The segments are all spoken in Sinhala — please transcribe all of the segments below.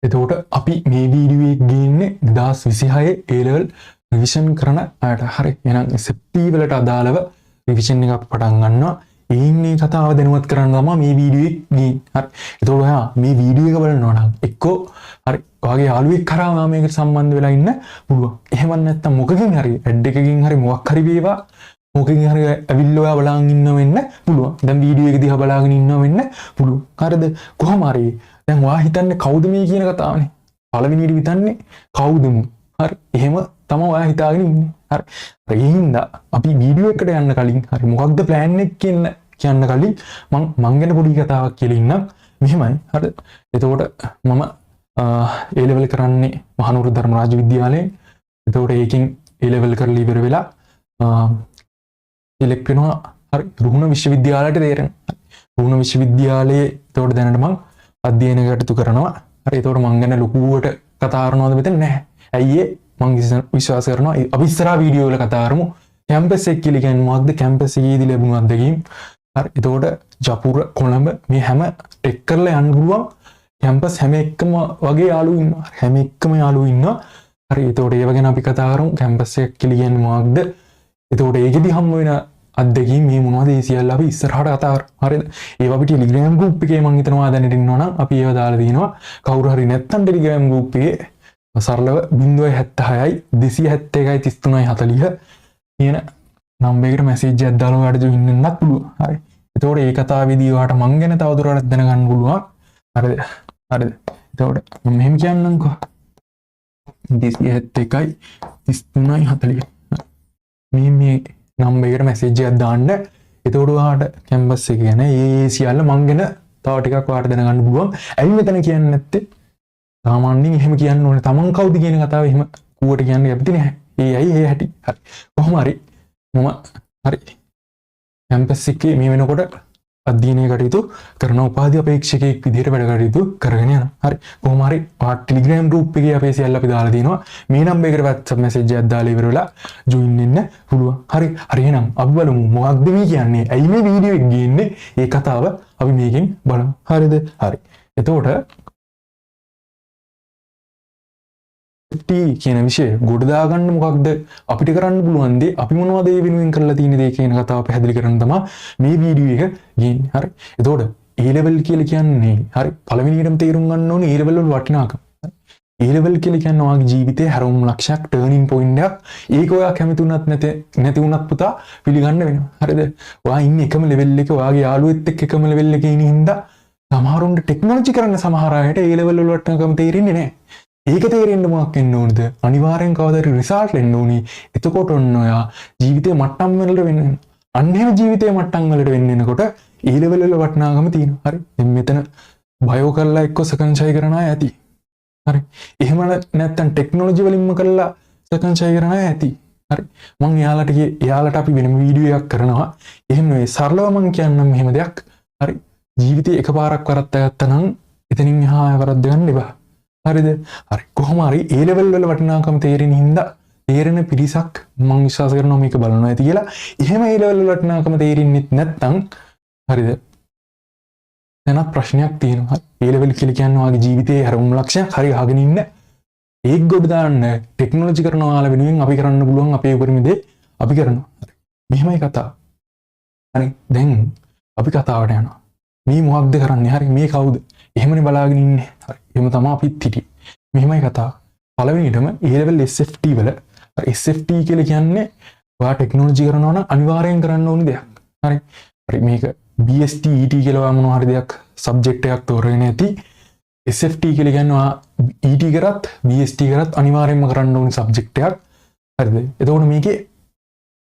එතකොට අපි මේ වීඩියෝ එක ගේන්නේ 2026 A level revision කරන අයට. හරි. එහෙනම් SFT වලට අදාළව රිවිෂන් එකක් පටන් ගන්නවා. ඒ මේ කතාව දැනුවත් කරන්න තමයි මේ වීඩියෝ එක ගේන්නේ. හරි. එතකොට ඔයා මේ වීඩියෝ එක බලනවා නම් එක්කෝ හරි ඔයාගේ යාළුවෙක් කරා ඔයා මේකට සම්බන්ධ වෙලා ඉන්න පුළුවන්. එහෙම නැත්නම් මොකකින් හරි ඇඩ් එකකින් හරි මොකක් හරි වේවා, මොකකින් හරි ඇවිල්ලා ඔයා බලාගෙන ඉන්න වෙන්න පුළුවන්. දැන් වීඩියෝ එක දිහා බලාගෙන ඉන්න වෙන්න පුළුවන්. හරිද? කොහොම හරි දැන් ඔයා හිතන්නේ කවුද මේ කියන කතාවනේ. පළවෙනියට හිතන්නේ කවුද මු? හරි. එහෙම තමයි ඔයා හිතාගෙන ඉන්නේ. හරි. ඒ හින්දා අපි වීඩියෝ එකට යන්න කලින්, හරි, මොකක්ද ප්ලෑන් එක කියන්න කලින් මං මං ගැන පොඩි කතාවක් කියලා ඉන්නම්. මෙහෙමයි. හරිද? එතකොට මම ඒ ලෙවල් කරන්නේ මහනුවර ධර්මරාජ විද්‍යාලයෙන්. එතකොට ඒකෙන් ඒ ලෙවල් කරලා ඉවර වෙලා සිලෙක්ට් වෙනවා, හරි, රුහුණ විශ්වවිද්‍යාලයට තේරෙනවා. රුහුණ විශ්වවිද්‍යාලයේ එතකොට දැනට මං අධ්‍යයන කටයුතු කරනවා. හරි. එතකොට මං ගැන ලොකුවට කතා කරනවද මෙතන? නැහැ. ඇයි ඒ? මං විශ්වාස කරනවා අපි ඉස්සරහා වීඩියෝ වල කතා කරමු. කැම්පස් එක කියලා කියන්නේ මොකක්ද? කැම්පස් එකේදී ලැබුණු අත්දැකීම්. හරි. එතකොට ජපුර, කොළඹ මේ හැම ටෙක් කරලා යන්න පුළුවන් කැම්පස් හැම එකම වගේ යාළුවෝ ඉන්නවා. හැම එකම යාළුවෝ ඉන්නවා. හරි. එතකොට ඒව ගැන අපි කතා කරමු. කැම්පස් එක කියලා කියන්නේ මොකක්ද? එතකොට ඒකෙදි හම්බ වෙන අත්දැකීම් මේ මොනවද? ඒ සියල්ල අපි ඉස්සරහට කතා කරමු. හරිද? ඒවා අපි ටෙලිග්‍රෑම් ගෲප් එකේ මං හිතනවා දැනට ඉන්නවා නම් අපි ඒවා දාලා තිනවා. කවුරු හරි නැත්තම් ටෙලිග්‍රෑම් ගෲප් එකේ සරලව 076යි 271යි 33යි 40 කියන නම්බර් එකට මැසේජ් එකක් දාලා ඔයාලට ජොයින් වෙන්නත් පුළුවන්. හරි. එතකොට ඒ කතාවේදී ඔයාලට මං ගැන තවදුරටත් දැනගන්න පුළුවන්. හරිද? හරිද? එතකොට මම මෙහෙම කියන්නම්කෝ. 271යි 33යි 40. මේ මේ නම්බර් එකට මැසේජ් එකක් දාන්න. එතකොට ඔයාලට කැම්පස් එක ගැන ඒ ඒ සියල්ල මං ගැන තව ටිකක් ඔයාලට දැනගන්න පුළුවන්. ඇයි මෙතන කියන්නේ නැත්තේ? සාමාන්‍යයෙන් එහෙම කියන්න ඕනේ. තමන් කවුද කියන කතාව එහෙම කූවට කියන්න කැමති නැහැ. ඒ ඇයි ඒ හැටි. හරි. කොහොම හරි මම හරි කැම්පස් එකේ මේ වෙනකොට අධ්‍යයනය කටයුතු කරන උපාධි අපේක්ෂකයෙක් විදිහට වැඩ කටයුතු කරගෙන යනවා. හරි. කොහොම හරි ඔයා ටෙලිග්‍රෑම් ගෲප් එකේ අපේ සියල්ල අපි දාලා තිනවා. මේ නම්බර් එකට WhatsApp message එකක් දාලා ඉවර වෙලා ජොයින් වෙන්න පුළුවන්. හරි. හරි, එහෙනම් අපි බලමු මොකක්ද මේ කියන්නේ? ඇයි මේ වීඩියෝ එක ගේන්නේ? ඒ කතාව අපි මේකෙන් බලමු. හරිද? හරි. එතකොට T කියන විෂය ගොඩ දාගන්න මොකක්ද අපිට කරන්න පුළුවන් දේ, අපි මොනවද ඒ වෙනුවෙන් කරලා තියෙන දේ කියන කතාව පැහැදිලි කරන්න තමයි මේ වීඩියෝ එක ගේන්නේ. හරි. එතකොට A level කියලා කියන්නේ, හරි, පළවෙනියටම තේරුම් ගන්න ඕනේ A level වල වටිනාකම. හරි. A level කියලා කියන්නේ ඔයාගේ ජීවිතයේ හැරවුම් ලක්ෂයක්, ටර්නින් පොයින්ට් එකක්. ඒක ඔයා කැමති වුණත් නැති නැති වුණත් පුතා පිළිගන්න වෙනවා. හරිද? ඔයා ඉන්නේ එකම ලෙවල් එකේ, ඔයාගේ යාළුවෙත් එක්ක එකම ලෙවල් එකේ ඉන්න හින්දා සමහරුන්ට ටෙක්නොලොජි කරන්න සමහර අයට A level වල වටිනාකම තේරෙන්නේ නැහැ. ඒක තේරෙන්න මොකක් වෙන්න ඕනද? අනිවාර්යෙන් කවදා හරි රිසල්ට් එන්න ඕනි. එතකොට ඔන්න ඔයා ජීවිතේ මට්ටම් වලට වෙන්න වෙනවා. අන්න එහෙම ජීවිතේ මට්ටම් වලට වෙන්න එනකොට A level වල වටිනාකම තියෙනවා. හරි. දැන් මෙතන බයෝ කරලා එක්ක සෙකන්ඩ් ෂයි කරන අය ඇති. හරි. එහෙම නැත්නම් ටෙක්නොලොජි වලින්ම කරලා සෙකන්ඩ් ෂයි කරන අය ඇති. හරි. මං එයාලට එයාලට අපි වෙනම වීඩියෝ එකක් කරනවා. එහෙම නෙවෙයි, සරලව මං කියන්නම් මෙහෙම දෙයක්. හරි. ජීවිතේ එකපාරක් වරද්ද ගත්තා නම් එතනින් එහා වරද්ද ගන්න එපා. හරිද? හරි. කොහොම හරි A level වල වටිනාකම තේරෙන හින්දා තේරෙන පිරිසක් මං විශ්වාස කරනවා මේක බලනවා ඇති කියලා. එහෙම A level වල වටිනාකම තේරෙන්නෙත් නැත්නම්, හරිද? දැනත් ප්‍රශ්නයක් තියෙනවා. හරි. A level කියලා කියන්නේ ඔයාගේ ජීවිතයේ හැරවුම් ලක්ෂයක්. හරි, අහගෙන ඉන්න. ඒක ගොඩ දාන්න ටෙක්නොලොජි කරන ඔයාලා වෙනුවෙන් අපි කරන්න පුළුවන් අපේ උපරිම දේ අපි කරනවා. හරි. මෙහෙමයි කතාව. හරි. දැන් අපි කතාවට යනවා. මේ මොකක්ද කරන්නේ? හරි, මේ කවුද? එහෙමනේ බලාගෙන ඉන්නේ. හරි. එහෙම තමයි අපිත් හිටියේ. මෙහෙමයි කතාව. පළවෙනිටම A level SFT වල, SFT කියලා කියන්නේ ඔයා ටෙක්නොලොජි කරනවා නම් අනිවාර්යෙන් කරන්න ඕනි දෙයක්. හරි. හරි, මේක BST ET කියලා ඔයා මොනවා හරි දෙයක් සබ්ජෙක්ට් එකක් තෝරගෙන ඇති. SFT කියලා කියන්නේ ඔයා ET කරත් BST කරත් අනිවාර්යෙන්ම කරන්න ඕනි සබ්ජෙක්ට් එකක්. හරිද? එතකොට මේකේ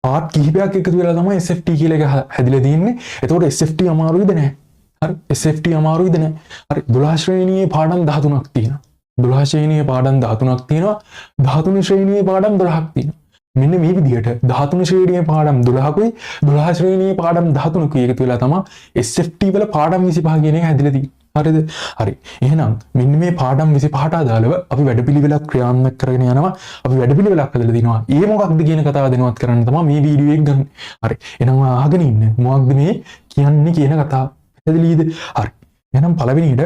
පාර්ට් කිහිපයක් එකතු වෙලා තමයි SFT කියලා එක හැදිලා තියෙන්නේ. එතකොට SFT අමාරුයිද නෑ? හරි, SFT අමාරුයිද නෑ? හරි, 12 ශ්‍රේණියේ පාඩම් 13ක් තියෙනවා. 12 ශ්‍රේණියේ පාඩම් 13ක් තියෙනවා. 13 ශ්‍රේණියේ පාඩම් 12ක් තියෙනවා. මෙන්න මේ විදිහට 13 ශ්‍රේණියේ පාඩම් 12කුයි 12 ශ්‍රේණියේ පාඩම් 13කුයි එකතු වෙලා තමයි SFT වල පාඩම් 25 කියන එක හැදිලා තියෙන්නේ. හරිද? හරි. එහෙනම් මෙන්න මේ පාඩම් 25ට අදාළව අපි වැඩපිළිවෙලක් ක්‍රියාත්මක කරගෙන යනවා. අපි වැඩපිළිවෙලක් හදලා තිනවා. ඒ මොකක්ද කියන කතාව දැනුවත් කරන්න තමයි මේ වීඩියෝ එක ගන්න. හරි. එහෙනම් ඔයා අහගෙන ඉන්න. මොකක්ද මේ කියන්නේ කියන කතාව. පැහැදිලිද? හරි. එහෙනම් පළවෙනියට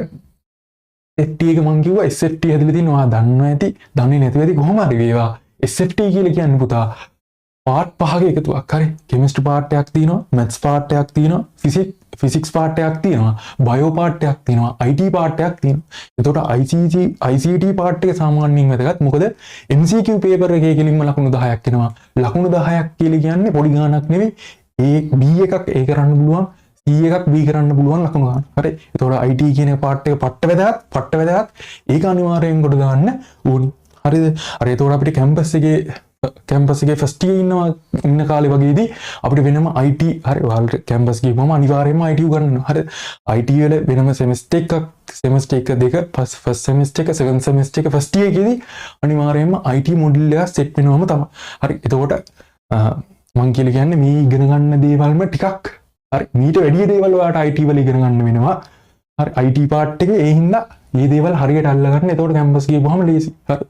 SFT එක මං කිව්වා SFT හැදලා තියෙනවා. ඔයා දන්නවා ඇති, දන්නේ නැතුව ඇති, කොහොම හරි වේවා. SFT කියලා කියන්නේ පුතා පාර්ට් පහක එකතුවක්. හරි, කෙමිස්ට්‍රි පාර්ට් එකක් තියෙනවා, මැත්ස් පාර්ට් එකක් තියෙනවා, ෆිසික්ස් පාර්ට් එකක් තියෙනවා, බයෝ පාර්ට් එකක් තියෙනවා, IT part එකක් තියෙනවා. එතකොට ICT ICT part එක සාමාන්‍යයෙන් වැදගත්. මොකද MCQ paper එකේ කෙලින්ම ලකුණු 10ක් එනවා. ලකුණු 10ක් කියලා කියන්නේ පොඩි ගාණක් නෙවෙයි. ඒ B එකක් A කරන්න පුළුවන්, C එකක් B කරන්න පුළුවන් ලකුණු ගන්න. හරි. එතකොට IT කියන පාර්ට් එක පට්ට වැදගත්, පට්ට වැදගත්. ඒක අනිවාර්යයෙන් ගොඩ දාන්න ඕනි. හරිද? හරි. එතකොට අපිට කැම්පස් එකේ ෆස්ට් ඉයර් ඉන්නවා ඉන්න කාලේ වගේදී අපිට වෙනම IT, හරි, ඔයාලට කැම්පස් ගිහුවම අනිවාර්යයෙන්ම IT උගන්වනවා. හරි. IT වල වෙනම සෙමෙස්ටර් එකක්, සෙමෙස්ටර් එක දෙක, ෆස්ට් සෙමෙස්ටර් එක, සෙකන්ඩ් සෙමෙස්ටර් එක, ෆස්ට් ඉයර් එකේදී අනිවාර්යයෙන්ම IT module එකක් සෙට් වෙනවම තමයි. හරි. එතකොට මං කියලා කියන්නේ මේ ඉගෙන ගන්න දේවල්ම ටිකක්, හරි, මීට වැඩිය දේවල් ඔයාලට IT වල ඉගෙන ගන්න වෙනවා. හරි, IT part එකේ. ඒ හින්දා මේ දේවල් හරියට අල්ලගන්න. එතකොට කැම්පස් ගිහුවම ලේසි. හරි.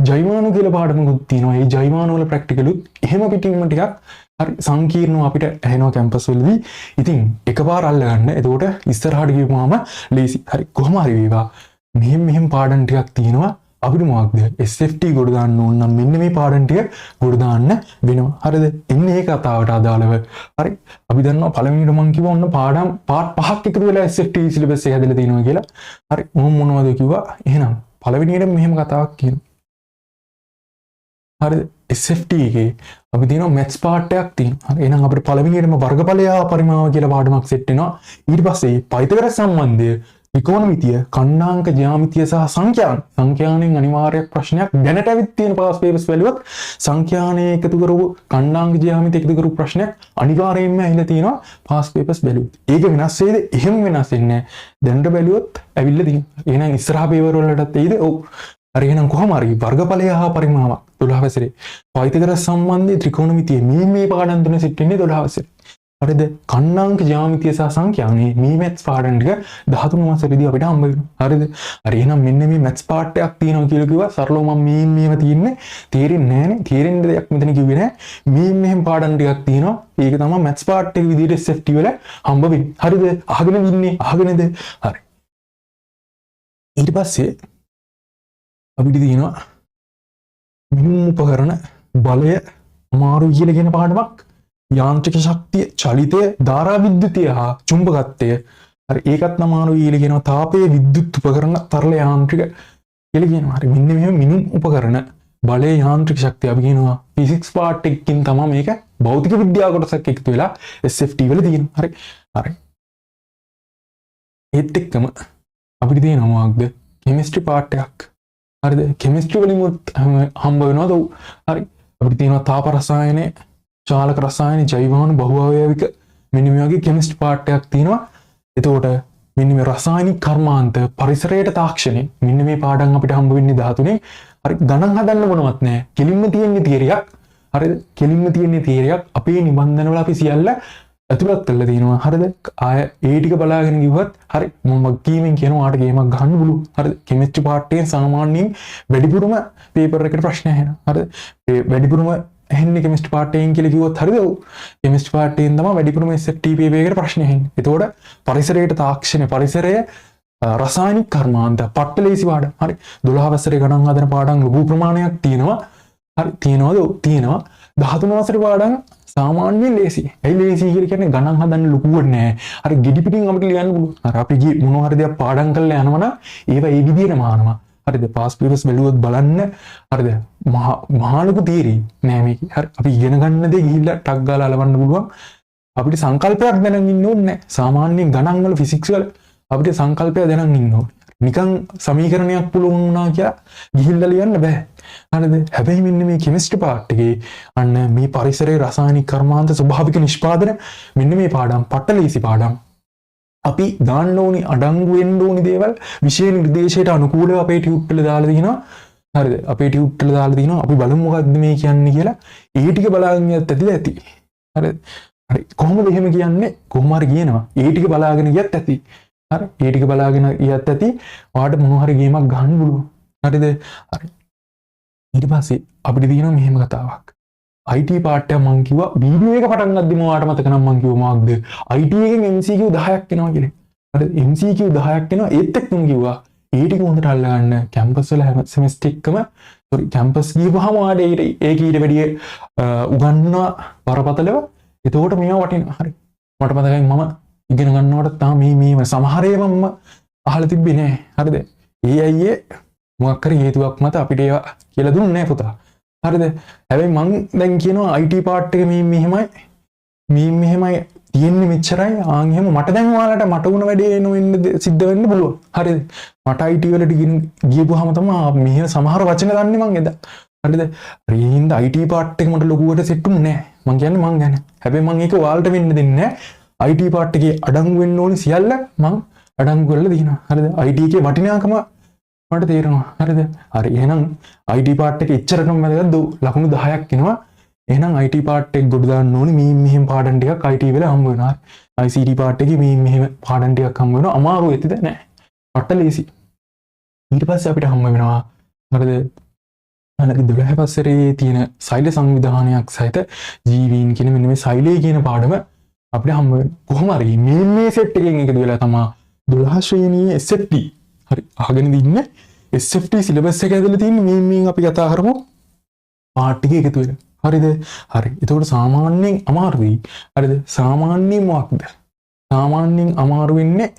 ජෛවාණු කියලා පාඩමකුත් තියෙනවා. ඒ ජෛවාණු වල ප්‍රැක්ටිකලුත් එහෙම පිටින්ම ටිකක්, හරි, සංකීර්ණව අපිට ඇහෙනවා කැම්පස් වලදී. ඉතින් එකපාර අල්ලගන්න. එතකොට ඉස්සරහට ගිහුවාම ලේසි. හරි. කොහොම හරි වේවා. මෙහෙම මෙහෙම පාඩම් ටිකක් තියෙනවා. අපිට මොකක්ද SFT ගොඩ දාන්න ඕන නම් මෙන්න මේ පාඩම් ටික ගොඩ දාන්න වෙනවා. හරිද? එන්න ඒ කතාවට අදාළව, හරි, අපි දන්නවා පළවෙනිට මං කිව්වා ඔන්න පාඩම් පාර්ට් පහක් එකතු වෙලා SFT syllabus එක හැදලා තියෙනවා කියලා. හරි, මොන මොනවද කිව්වා? එහෙනම් පළවෙනියට මෙහෙම කතාවක් කියනවා. හරිද? SFT එකේ අපි තියෙනවා මැත්ස් පාර්ට් එකක් තියෙනවා. හරි, එහෙනම් අපිට පළවෙනියටම වර්ගඵලය හා පරිමාව කියලා පාඩමක් සෙට් වෙනවා. ඊට පස්සේ පයිතගරස් සම්බන්ධය, ත්‍රිකෝණමිතිය, ඛණ්ඩාංක ජ්‍යාමිතිය සහ සංඛ්‍යාන. සංඛ්‍යානයෙන් අනිවාර්ය ප්‍රශ්නයක් දැනට ඇවිත් තියෙන පාස් පේපර්ස් වැලුවත් සංඛ්‍යානයේ එකතු කරපු, ඛණ්ඩාංක ජ්‍යාමිතිය එකතු කරපු ප්‍රශ්නයක් අනිවාර්යයෙන්ම ඇවිල්ලා තියෙනවා පාස් පේපර්ස් බැලුවොත්. ඒක වෙනස් වෙයිද? එහෙම වෙනස් වෙන්නේ නැහැ. දැනට බැලුවොත් ඇවිල්ලා තියෙනවා. එහෙනම් ඉස්සරහා පේපර් වලටත් එයිද? ඔව්. හරි, එහෙනම් කොහොම හරි වර්ගඵලය හා පරිමාවක් 12 වසරේ. පයිතගරස් සම්බන්ධයේ, ත්‍රිකෝණමිතිය, මේ මේ පාඩම් තුන සෙට් වෙන්නේ 12 වසරේ. හරිද? ඛණ්ඩාංක ජ්‍යාමිතිය සහ සංඛ්‍යානේ මේ මැත්ස් පාඩම් ටික 13 වසරේදී අපිට හම්බ වෙනවා. හරිද? හරි, එහෙනම් මෙන්න මේ මැත්ස් පාර්ට් එකක් තියෙනවා කියලා කිව්වා. සරලව මම මේ මේවා තියෙන්නේ තේරෙන්නේ නෑනේ. තේරෙන්න දෙයක් මෙතන කිව්වේ නෑ. මේ මෙහෙම පාඩම් ටිකක් තියෙනවා. ඒක තමයි මැත්ස් පාර්ට් එක විදිහට SFT වල හම්බ වෙන්නේ. හරිද? අහගෙන ඉන්නේ. අහගෙනද? හරි. ඊට පස්සේ අපිට තියෙනවා මිනුම් උපකරණ, බලය අමාරු කියලා කියන පාඩමක්, යාන්ත්‍රික ශක්තිය, චලිතය, ධාරා විද්‍යුතය හා චුම්බකත්වය. හරි, ඒකත් අමාරුයි කියලා කියනවා. තාපය, විද්‍යුත් උපකරණ, තරල යාන්ත්‍රික කියලා කියනවා. හරි, මෙන්න මෙහෙම මිනුම් උපකරණ, බලය, යාන්ත්‍රික ශක්තිය අපි කියනවා ෆිසික්ස් පාර්ට් එකකින් තමයි මේක භෞතික විද්‍යාව කොටසක් එකතු වෙලා SFT වල තියෙනවා. හරි. හරි. ඒත් එක්කම අපිට තියෙනවා මොකක්ද? කෙමිස්ට්‍රි පාර්ට් එකක්. හරිද? කෙමිස්ට්‍රි වලින් හම්බ වෙනවද? ඔව්. හරි. අපිට තියෙනවා තාප රසායනය, චාලක රසායන, ජෛවාණු, බහුඅවයවික, මෙන්න මේ වගේ කෙමිස්ට්‍රි පාර්ට් එකක් තියෙනවා. එතකොට මෙන්න මේ රසායනික කර්මාන්ත, පරිසරයට තාක්ෂණය, මෙන්න මේ පාඩම් අපිට හම්බ වෙන්නේ 13. හරි, ගණන් හදන්න මොනවත් නෑ. කෙලින්ම තියෙන්නේ තියරියක්. හරිද? කෙලින්ම තියෙන්නේ තියරියක්. අපේ නිබන්ධන වල අපි සියල්ල ඇතුළත් කරලා තියෙනවා. හරිද? ආය ඒ ටික බලාගෙන කිව්වත්, හරි, මම වගකීමෙන් කියනවා ඔයාට ගේමක් ගහන්න පුළුවන්. හරිද? කෙමිස්ට්‍රි පාර්ට් එකෙන් සාමාන්‍යයෙන් වැඩිපුරම පේපර් එකට ප්‍රශ්න ඇහෙනවා. හරිද? ඒ වැඩිපුරම ඇහෙන්නේ කෙමිස්ට්‍රි පාර්ට් එකෙන් කියලා කිව්වොත් හරිද? ඔව්. කෙමිස්ට්‍රි පාර්ට් එකෙන් තමයි වැඩිපුරම SFT paper එකට ප්‍රශ්න ඇහෙන්නේ. එතකොට පරිසරයට තාක්ෂණය, පරිසරය, රසායනික කර්මාන්ත පට්ට ලේසි පාඩම්. හරි. 12 වසරේ ගණන් හදන පාඩම් ලොකු ප්‍රමාණයක් තියෙනවා. හරි, තියෙනවද? ඔව්, තියෙනවා. 13 වසරේ පාඩම් සාමාන්‍යයෙන් ලේසි. ඇයි ලේසි කියලා කියන්නේ ගණන් හදන්න ලොකුවට නෑ. හරි, ගෙඩි පිටින් අපිට ලියන්න පුළුවන්. හරි, අපි ගියේ මොනවා හරි දෙයක් පාඩම් කරලා යනවා නම් ඒවා ඒ විදිහටම අහනවා. හරිද? පාස් පේපර්ස් බැලුවොත් බලන්න, හරිද? මහා මහා ලොකු තියරි නෑ මේකේ. හරි, අපි ඉගෙන ගන්න දේ ගිහිල්ලා ටක් ගාලා අලවන්න පුළුවන්. අපිට සංකල්පයක් දැනන් ඉන්න ඕනේ නෑ. සාමාන්‍යයෙන් ගණන් වල, ෆිසික්ස් වල අපිට සංකල්පයක් දැනන් ඉන්න ඕනේ. නිකන් සමීකරණයක් පුළුවන් වුණා කියලා ගිහිල්ලා ලියන්න බෑ. හරිද? හැබැයි මෙන්න මේ කෙමිස්ට්‍රි පාර්ට් එකේ අන්න මේ පරිසරයේ, රසායනික කර්මාන්ත, ස්වභාවික නිෂ්පාදන, මෙන්න මේ පාඩම් පට්ට ලේසි පාඩම්. අපි දාන්න ඕනි, අඩංගු වෙන්න ඕනි දේවල් විෂය නිර්දේශයට අනුකූලව අපේ ටියුට් වල දාලා තිනවා. හරිද? අපේ ටියුට් වල දාලා තිනවා. අපි බලමු මොකද්ද මේ කියන්නේ කියලා. ඒ ටික බලාගෙන ගියත් ඇතිද? ඇති. හරිද? හරි. කොහොමද එහෙම කියන්නේ? කොහොම හරි කියනවා. ඒ ටික බලාගෙන ගියත් ඇති. හරි. ඒ ටික බලාගෙන ගියත් ඇති. ඔයාට මොන හරි ගේමක් ගහන්න පුළුවන්. හරිද? හරි. ඊට පස්සේ අපිට තියෙනවා මෙහෙම කතාවක්. IT part එක මං කිව්වා වීඩියෝ එක පටන් ගද්දිම ඔයාට මතක නම් මං කිව්වා මොකක්ද? IT එකෙන් MCQ 10ක් එනවා කියලා. හරිද? MCQ 10ක් එනවා. ඒත් එක්කම කිව්වා ඒ ටික හොඳට අල්ලගන්න. කැම්පස් වල හැම සෙමෙස්ටර් එකකම, සෝරි, කැම්පස් ගියපුවාම ඔයාලට ඒක ඊට වැඩිය උගන්වනවා බරපතලව. එතකොට මේවා වටිනවා. හරි, මට මතකයි මම ඉගෙන ගන්නකොට තාම මේ මේ සමහර ඒවා මම අහලා තිබ්බේ නෑ. හරිද? ඒ අයියේ මොකක් හරි හේතුවක් මත අපිට ඒවා කියලා දුන්නේ නෑ පුතා. හරිද? හැබැයි මං දැන් කියනවා IT part එක මේ මෙහෙමයි, මේ මෙහෙමයි තියෙන්නේ, මෙච්චරයි. ආන් එහෙම මට දැන් ඔයාලට මට වුණ වැඩේ නොවෙන්න සිද්ධ වෙන්න පුළුවන්. හරිද? මට IT වලට ගියපුවාම තමයි මෙහෙම සමහර වචන දන්නේ මං එදා. හරිද? හරි, ඒ හින්දා IT part එක මට ලොකුවට සෙට් වුණේ නෑ. මං කියන්නේ මං ගැන. හැබැයි මං ඒක ඔයාලට වෙන්න දෙන්නේ නෑ. IT part එකේ අඩංගු වෙන්න ඕනි සියල්ල මං අඩංගු කරලා දිනවා. හරිද? IT එකේ වටිනාකම මට තේරෙනවා. හරිද? හරි, එහෙනම් IT part එක එච්චරටම වැදගත්. ලකුණු 10ක් එනවා. එහෙනම් IT part එක ගොඩ දාන්න ඕනි. මේ මෙහෙම පාඩම් ටිකක් IT වල හම්බ වෙනවා. හරි. ICT part එකේ මේ මෙහෙම පාඩම් ටිකක් හම්බ වෙනවා. අමාරු ඇතිද? නෑ. පට්ට ලේසි. ඊට පස්සේ අපිට හම්බ වෙනවා, හරිද, අනක 12 වසරේ තියෙන සෛල සංවිධානයක් සහිත ජීවීන් කියන මෙන්න මේ සෛලය කියන පාඩම අපිට හම්බ වෙනවා. කොහොම හරි මේ මේ සෙට් එකෙන් එකතු වෙලා තමා 12 ශ්‍රේණියේ SFT, හරි, අහගෙන ඉන්න, SFT syllabus එක ඇතුලේ තියෙන මේ මේ අපි කතා කරමු පාට් ටික එකතු වෙලා. හරිද? හරි. එතකොට සාමාන්‍යයෙන් අමාරුයි. හරිද? සාමාන්‍යයෙන් මොකක්ද? සාමාන්‍යයෙන් අමාරු වෙන්නේ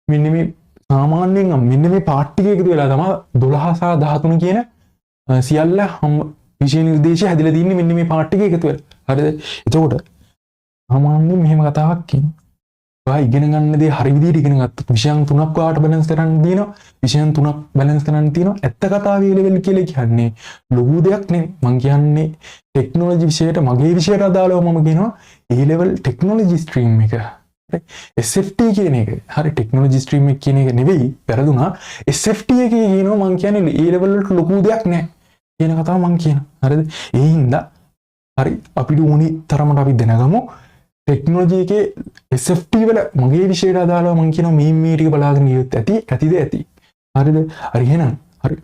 මෙන්න මේ සාමාන්‍යයෙන් මෙන්න මේ පාට් ටික එකතු වෙලා තමයි 12 සහ 13 කියන සියල්ල හම් විෂය නිර්දේශය හැදිලා තින්නේ මෙන්න මේ පාට් ටික එකතු වෙලා. හරිද? එතකොට සාමාන්‍යයෙන් මෙහෙම කතාවක් කියනවා. ඔයා ඉගෙන ගන්න දේ හරි විදිහට ඉගෙන ගත්තොත් විෂයන් තුනක් ඔයාට බැලන්ස් කරන්න තියෙනවා. විෂයන් තුනක් බැලන්ස් කරන්න තියෙනවා. ඇත්ත කතාවේ ඒ ලෙවල් කියලා කියන්නේ ලොකු දෙයක් නෙවෙයි. මං කියන්නේ ටෙක්නොලොජි විෂයට, මගේ විෂයට අදාළව මම කියනවා ඒ ලෙවල් ටෙක්නොලොජි ස්ට්‍රීම් එක. හරි, SFT කියන එක. හරි, ටෙක්නොලොජි ස්ට්‍රීම් එක කියන එක නෙවෙයි, වැරදුනා. SFT එකේ කියනවා මං කියන්නේ ඒ ලෙවල් වලට ලොකු දෙයක් නෑ කියන කතාව මං කියනවා. හරිද? ඒ හින්දා හරි, අපිට ඕනි තරමට අපි දැනගමු. ටෙක්නොලොජි එකේ SFT වල මගේ විෂයට අදාළව මං කියනවා මේ මේ ටික බලාගෙන ගියොත් ඇති. ඇතිද? ඇති. හරිද? හරි, එහෙනම් හරි,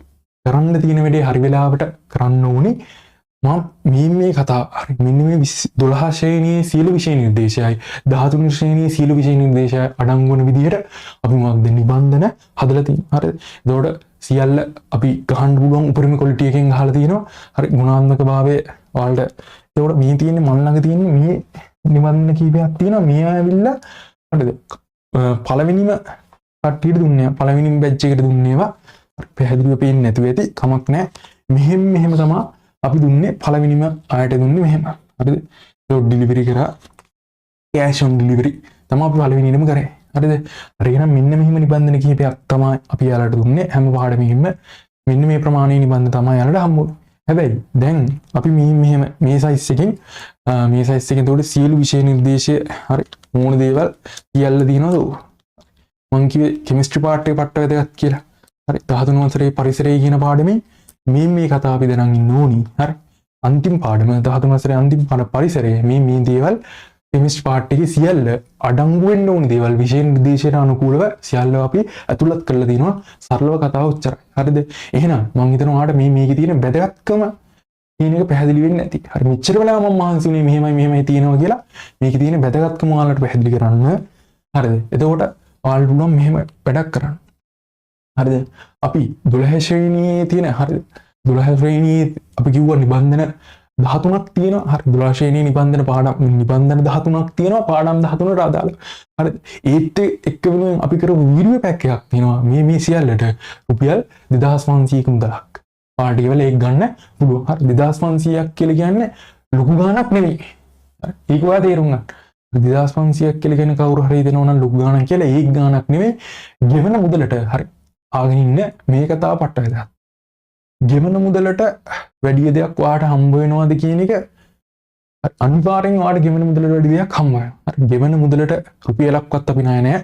කරන්න තියෙන වැඩේ හරි වෙලාවට කරන්න ඕනේ. මම මේ මේ කතා, හරි, මෙන්න මේ 12 ශ්‍රේණියේ සියලු විෂය නිර්දේශයයි 13 ශ්‍රේණියේ සියලු විෂය නිර්දේශයයි අඩංගු වන විදිහට අපි මොකක්ද නිබන්ධන හදලා තියෙනවා. හරිද? එතකොට සියල්ල අපි ගහන්න පුළුවන් උපරිම ක්වොලිටි එකෙන් ගහලා තියෙනවා. හරි, ගුණාත්මක භාවය ඔයාලට. එතකොට මේ තියෙන්නේ මන් ළඟ තියෙන්නේ මේ නිබන්ධන කීපයක් තියෙනවා. මේ ඇවිල්ලා, හරිද, පළවෙනිම කට්ටියට දුන්නේ, පළවෙනිම බැච් එකට දුන්නේ ඒවා. පැහැදිලිව පේන්නේ නැතුව ඇති, කමක් නැහැ. මෙහෙම මෙහෙම තමයි අපි දුන්නේ. පළවෙනිම අයට දුන්නේ මෙහෙම. හරිද? ඒක ඩෙලිවරි කරා. කෑෂ් ඔන් ඩෙලිවරි තමයි අපි පළවෙනියටම කරේ. හරිද? හරි, එහෙනම් මෙන්න මෙහෙම නිබන්ධන කිහිපයක් තමයි අපි යාලට දුන්නේ. හැම පාඩමකින්ම මෙන්න මේ ප්‍රමාණයේ නිබන්ධන තමයි යාලට හම්බුනේ. හැබැයි දැන් අපි මේ මෙහෙම මේ සයිස් එකෙන්, මේ සයිස් එකෙන් එතකොට සියලු විෂය නිර්දේශය, හරි, ඕන දේවල් සියල්ල තියෙනවද? මං කිව්වේ කෙමිස්ට්‍රි පාර්ට් එක පට්ට වැදගත් කියලා. හරි, 13 වසරේ පරිසරය කියන පාඩමේ මේ මේ කතාව අපි දැනන් ඉන්න ඕනි. හරි, අන්තිම පාඩම, 13 වසරේ අන්තිම පාඩම පරිසරය, මේ මේ දේවල් කෙමිස්ට්‍රි පාර්ට් එකේ සියල්ල අඩංගු වෙන්න ඕනි දේවල් විෂය නිර්දේශයට අනුකූලව සියල්ල අපි ඇතුළත් කරලා තිනවා. සරලව කතාව ඔච්චරයි. හරිද? එහෙනම් මං හිතනවා ඔයාලට මේ මේකේ තියෙන වැදගත්කම කියන එක පැහැදිලි වෙන්න ඇති. හරි, මෙච්චර වෙලා මම මහන්සි වුණේ මෙහෙමයි මෙහෙමයි තියෙනවා කියලා මේකේ තියෙන වැදගත්කම ඔයාලට පැහැදිලි කරන්න. හරිද? එතකොට ඔයාලට පුළුවන් මෙහෙම වැඩක් කරන්න. හරිද? අපි 12 ශ්‍රේණියේ තියෙන, හරිද, 12 ශ්‍රේණියේ අපි කිව්වා නිබන්ධන 13ක් තියෙනවා. හරි, 12 ශ්‍රේණියේ නිබන්ධන පාඩම් නිබන්ධන 13ක් තියෙනවා පාඩම් 13ට අදාළ. හරිද? ඒත් එක්ක වෙනුවෙන් අපි කරපු වීඩියෝ පැක් එකක් තියෙනවා. මේ මේ සියල්ලට රුපියල් 2500ක මුදලක්. පාට ගෙවලා ඒක ගන්න පුළුවන්. හරි, 2500ක් කියලා කියන්නේ ලොකු ගාණක් නෙවෙයි. හරි, ඒක ඔයා තේරුම් ගන්න. 2500ක් කියලා කියන්නේ කවුරු හරි හිතනවා නම් ලොකු ගාණක් කියලා, ඒක ගාණක් නෙවෙයි. ගෙවන මුදලට, හරි, ආගෙන ඉන්න, මේ කතාව පට්ට වැදගත්. ගෙවන මුදලට වැඩි දෙයක් ඔයාට හම්බ වෙනවද කියන එක අනිවාර්යෙන් ඔයාට ගෙවන මුදලට වැඩි දෙයක් හම්බ වෙනවා. හරි, ගෙවන මුදලට රුපියලක්වත් අපි ණය නෑ.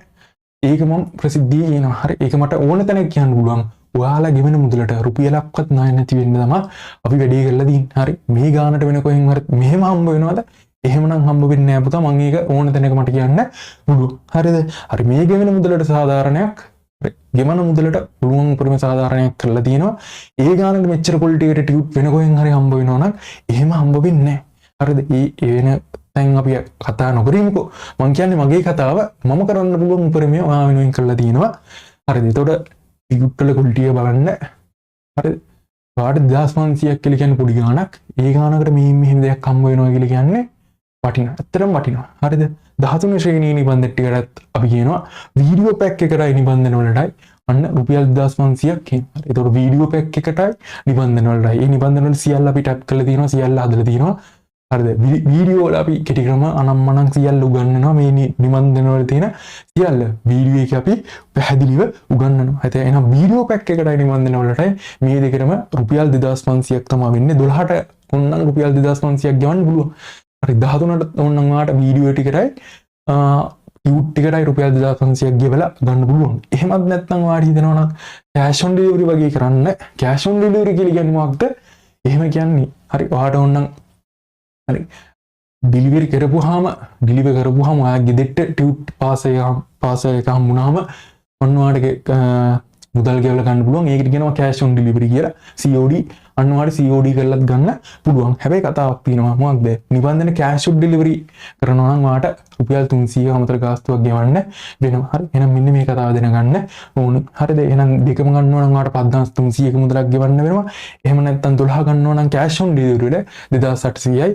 ඒක මම ප්‍රසිද්ධියේ කියනවා. හරි, ඒක මට ඕන තැනක කියන්න පුළුවන්. ඔයාලා ගෙවන මුදලට රුපියලක්වත් ණය නැති වෙන්න තමයි අපි වැඩේ කරලා තියෙන්නේ. හරි, මේ ගානට වෙන කොහෙන් හරි මෙහෙම හම්බ වෙනවද? එහෙමනම් හම්බ වෙන්නේ නෑ පුතා. මං ඒක ඕන තැනක මට කියන්න පුළුවන්. හරිද? හරි, මේ ගෙවන මුදලට සාධාරණයක්, හරි, ගෙවන මුදලට පුළුවන් උපරිම සාධාරණයක් කරලා තියෙනවා. ඒ ගානට මෙච්චර ක්වොලිටි එකට ටියුට් වෙන කොහෙන් හරි හම්බ වෙනවා නම් එහෙම හම්බ වෙන්නේ නෑ. හරිද? ඒ ඒ වෙන තැන් අපි කතා නොකරමුකෝ. මං කියන්නේ මගේ කතාව මම කරන්න පුළුවන් උපරිමය ඔයා වෙනුවෙන් කරලා තියෙනවා. හරිද? එතකොට ටියුට් වල ක්වොලිටි එක බලන්න. හරි, ඔයාට 2500ක් කියලා කියන්නේ පොඩි ගාණක්. ඒ ගාණකට මේ මෙහෙම දෙයක් හම්බ වෙනවා කියලා කියන්නේ වටිනවා. ඇත්තටම වටිනවා. හරිද? 13 ශ්‍රේණියේ නිබන්ධන ටිකටත් අපි කියනවා වීඩියෝ පැක් එකටයි නිබන්ධන වලටයි අන්න රුපියල් 2500ක් එනවා. හරි. එතකොට වීඩියෝ පැක් එකටයි නිබන්ධන වලටයි. ඒ නිබන්ධන වල සියල්ල අපි ටැප් කරලා තියෙනවා, සියල්ල හදලා තියෙනවා. හරිද? වීඩියෝ වල අපි කෙටි ක්‍රම අනම්මනම් සියල්ල උගන්වනවා. මේ නිබන්ධන වල තියෙන සියල්ල වීඩියෝ එකේ අපි පැහැදිලිව උගන්වනවා. හරි. එහෙනම් වීඩියෝ පැක් එකටයි නිබන්ධන වලටයි මේ දෙකටම රුපියල් 2500ක් තමයි වෙන්නේ. 12ට ඕනනම් රුපියල් 2500ක් ගෙවන්න පුළුවන්. හරි, 13ට ඕනනම් ඔයාට වීඩියෝ ටිකටයි ටියුට් ටිකටයි රුපියල් 2500ක් ගෙවලා ගන්න පුළුවන්. එහෙමත් නැත්නම් ඔයාට හිතෙනවා නම් කෑෂ් ඔන් ඩෙලිවරි වගේ කරන්න. කෑෂ් ඔන් ඩෙලිවරි කියලා කියන්නේ මොකක්ද? එහෙම කියන්නේ හරි, ඔයාට ඕනනම් හරි ඩිලිවරි කරපුවාම ඔයා ගෙදරට ටියුට් පාසල් එක හම්බුනාම ඔන්න ඔයාට මුදල් ගෙවලා ගන්න පුළුවන්. ඒකට කියනවා කෑෂ් ඔන් ඩෙලිවරි කියලා. COD, අන්න ඔයාට COD කරලත් ගන්න පුළුවන්. හැබැයි කතාවක් තියෙනවා. මොකක්ද? නිබන්ධන කෑෂ් ඔන් ඩෙලිවරි කරනවා නම් ඔයාට රුපියල් 300 අමතර ගාස්තුවක් ගෙවන්න වෙනවා. හරි. එහෙනම් මෙන්න මේ කතාව දැනගන්න ඕන. හරිද? එහෙනම් දෙකම ගන්නවා නම් ඔයාට 5300ක මුදලක් ගෙවන්න වෙනවා. එහෙම නැත්නම් 12 ගන්නවා නම් කෑෂ් ඔන් ඩෙලිවරි වල 2800යි,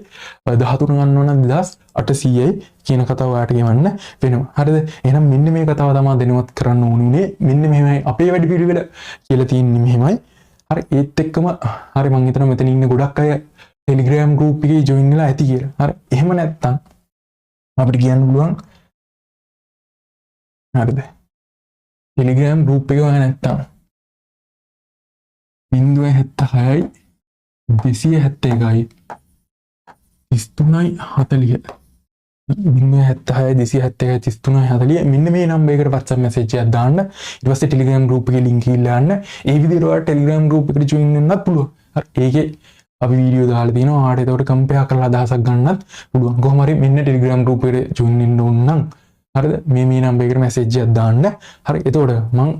13 ගන්නවා නම් 2800යි කියන කතාව ඔයාට ගෙවන්න වෙනවා. හරිද? එහෙනම් මෙන්න මේ කතාව තමයි දැනුවත් කරන්න ඕන උනේ. මෙන්න මෙහෙමයි අපේ වැඩ පිළිවෙල කියලා තියෙන්නේ මෙහෙමයි. හරි, ඒත් එක්කම හරි මං හිතනවා මෙතන ඉන්න ගොඩක් අය Telegram group එකේ join වෙලා ඇති කියලා. හරි. එහෙම නැත්නම් අපිට කියන්න පුළුවන්, හරිද? Telegram group එක ඔයා නැත්නම් 076යි 271යි 33යි 40, 076 271 33 40, මෙන්න මේ නම්බර් එකට WhatsApp message එකක් දාන්න. ඊට පස්සේ Telegram group එකේ link එක ඉල්ලන්න. ඒ විදිහට ඔයාලට Telegram group එකට join වෙන්නත් පුළුවන්. හරි. ඒකේ අපි වීඩියෝ දාලා තියෙනවා. ඔයාලට එතකොට කම්පෙයාර් කරලා අදහසක් ගන්නත් පුළුවන්. කොහොම හරි මෙන්න Telegram group එකට join වෙන්න ඕන නම්, හරිද? මේ මේ නම්බර් එකට මැසේජ් එකක් දාන්න. හරි. එතකොට මං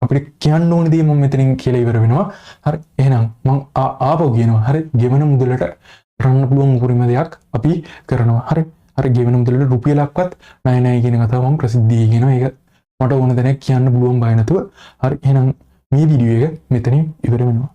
අපිට කියන්න ඕන දේ මම මෙතනින් කියලා ඉවර වෙනවා. හරි. එහෙනම් මං ආපහු කියනවා. හරි. ගෙවන මුදලට කරන්න පුළුවන් උපරිම දෙයක් අපි කරනවා. හරි. හරි, ගෙවන මුදලට රුපියලක්වත් ණය නෑ කියන කතාව මම ප්‍රසිද්ධියේ කියනවා. ඒක මට ඕන තැනක් කියන්න පුළුවන් බය නැතුව. හරි. එහෙනම් මේ වීඩියෝ එක මෙතනින් ඉවර වෙනවා.